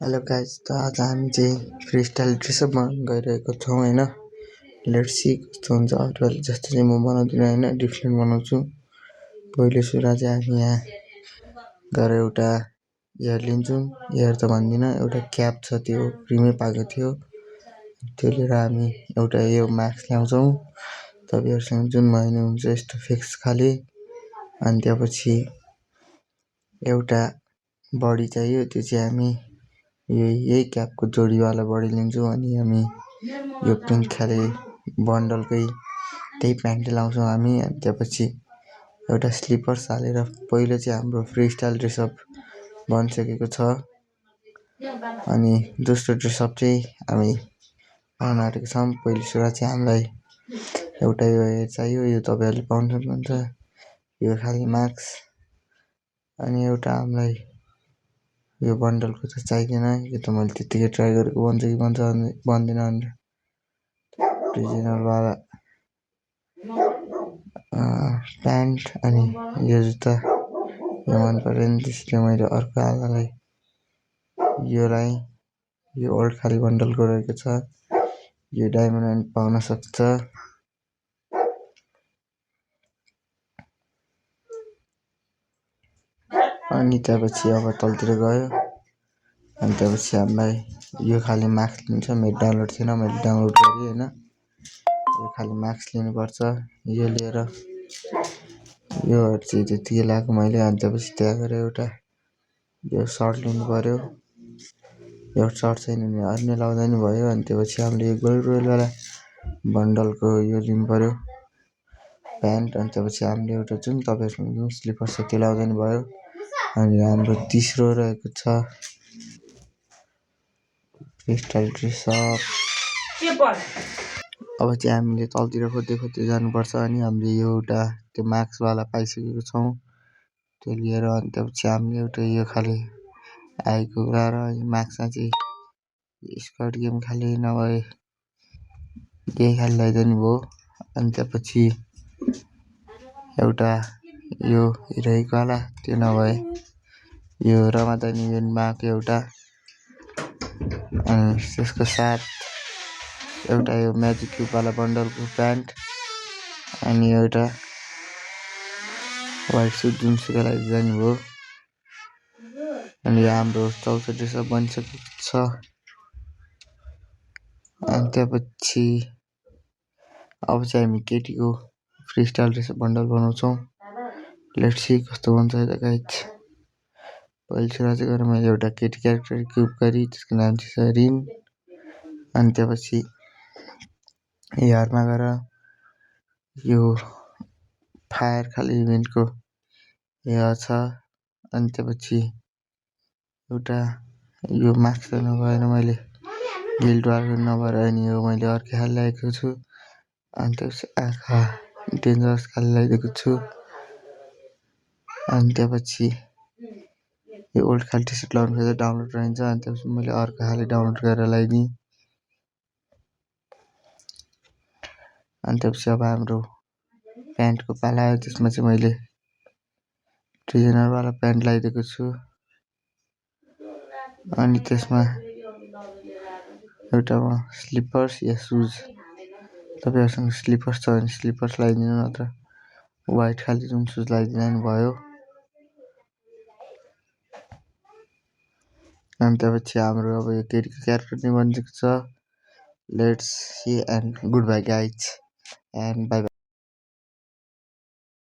Hello guys, त आज हामी चाहिँ फ्री स्टाइल ड्रेसअप बनाउन गइरहेको छौँ होइन। लेट्स सी कस्तो हुन्छ। अरूहरूले जस्तो चाहिँ म बनाउँदिनँ होइन, डिफ्रेन्ट बनाउँछु। पहिलो सुरु चाहिँ हामी यहाँ गएर एउटा एयर लिन्छौँ। एयर त भन्दिनँ, एउटा क्याप छ, त्यो फ्रीमै पाएको थियो। त्यो लिएर हामी एउटा यो मास्क ल्याउँछौँ तपाईँहरूसँग, जुन महिना हुन्छ यस्तो फिक्स खाले। अनि त्यसपछि एउटा बडी चाहियो, त्यो चाहिँ हामी यही क्यापको जोडीवाला बडी लिन्छौँ। अनि हामी यो पिङ्क खाले बन्डलकै त्यही प्यान्ट लाउँछौँ हामी। अनि त्यसपछि एउटा स्लिपर्स हालेर पहिलो चाहिँ हाम्रो फ्री स्टाइल ड्रेसअप बनिसकेको छ। अनि दोस्रो ड्रेसअप चाहिँ हामी बनाउन आँटेको छौँ। पहिलो सुरु चाहिँ हामीलाई एउटा यो चाहियो, यो तपाईँहरूले पाउन सक्नुहुन्छ, यो खाले मास्क। अनि एउटा हामीलाई यो बन्डलको त चाहिँदैन, यो त मैले त्यत्तिकै ट्राई गरेको, बन्छ कि बन्छ बन्दैन भनेर। डिजाइनरवाला प्यान्ट अनि यो जुत्ता यो मन परेन, त्यसैले मैले अर्को हाल्नलाई यो लाएँ। यो ओल्ड खाले बन्डलको रहेको छ, यो डायमन्ड पाउन सक्छ। अनि त्यसपछि अब तलतिर गयो। अनि त्यसपछि हामीलाई यो खाले मास्क लिन्छ। मेरो डाउनलोड थिएन, मैले डाउनलोड गरेँ होइन। यो खाले मास्क लिनुपर्छ। यो लिएर योहरू चाहिँ त्यत्तिकै लगाएको मैले। अनि त्यसपछि त्यहाँ गएर एउटा यो सर्ट लिनु पऱ्यो। यो सर्ट छैन भने अन्य लाउँदा नि भयो। अनि त्यसपछि हामीले यो गोल्ड रोयलवाला बन्डलको यो लिनु पऱ्यो प्यान्ट। अनि त्यसपछि हामीले एउटा जुन तपाईँहरूसँग जुन स्लिपर्स छ त्यो लाउँदा नि भयो। अनि हाम्रो तेस्रो रहेको छ फ्री स्टाइल ड्रेसअप। अब चाहिँ हामीले तलतिर खोज्दै खोज्दै जानुपर्छ। अनि हामीले यो एउटा त्यो मास्कवाला पाइसकेको छौँ, त्यो लिएर। अनि त्यसपछि हामीले एउटा यो खाले आएको लाएर मास्कमा चाहिँ स्कर्ट गेम खाले नभए केही खाले लगाइदियो नि भयो। अनि त्यसपछि एउटा यो हिरोइकवाला, त्यो नभए यो रमादान इभेन्टमा आएको एउटा। अनि त्यसको साथ एउटा यो म्याजिक क्युबवाला बन्डलको प्यान्ट। अनि एउटा वाइट सुट जुनसुकै लागि जाने भयो। अनि हाम्रो चौथो ड्रेसअप बनिसकेको छ। अनि त्यसपछि अब चाहिँ हामी केटीको फ्री स्टाइल ड्रेसअप बन्डल बनाउँछौँ। लेट्स सी कस्तो बन्छ त गाइज। पहिलो सुरु चाहिँ गरेर मैले एउटा केटी क्यारेक्टर क्युब गरेँ, त्यसको नाम चाहिँ छ रिन। अनि त्यसपछि हेयरमा गएर यो फायर खाले इभेन्टको हेयर छ। अनि त्यसपछि एउटा यो मास्क त नभएर मैले गिल्डवाला नभएर अनि यो मैले अर्कै खाले लगाएको छु। अनि त्यसपछि आँखा डेन्जरस खाले लगाइदिएको छु। अनि त्यसपछि यो ओल्ड खाले टी सर्ट लगाउनु खोज्दा डाउनलोड रहन्छ। अनि त्यसपछि मैले अर्को खाले डाउनलोड गरेर लगाइदिएँ। अनि त्यसपछि अब हाम्रो प्यान्टको पाला आयो, त्यसमा चाहिँ मैले डिजाइनरवाला प्यान्ट लगाइदिएको छु। अनि त्यसमा एउटा स्लिपर्स या सुज, तपाईँहरूसँग स्लिपर्स छ भने स्लिपर्स लगाइदिनु, नत्र वाइट खाले जुन सुज लगाइदिँदा नि भयो। अनि त्यसपछि हाम्रो अब यो केटीको क्यारेक्टर नै बनिसकेको छ। Let's see and good by guys and by by.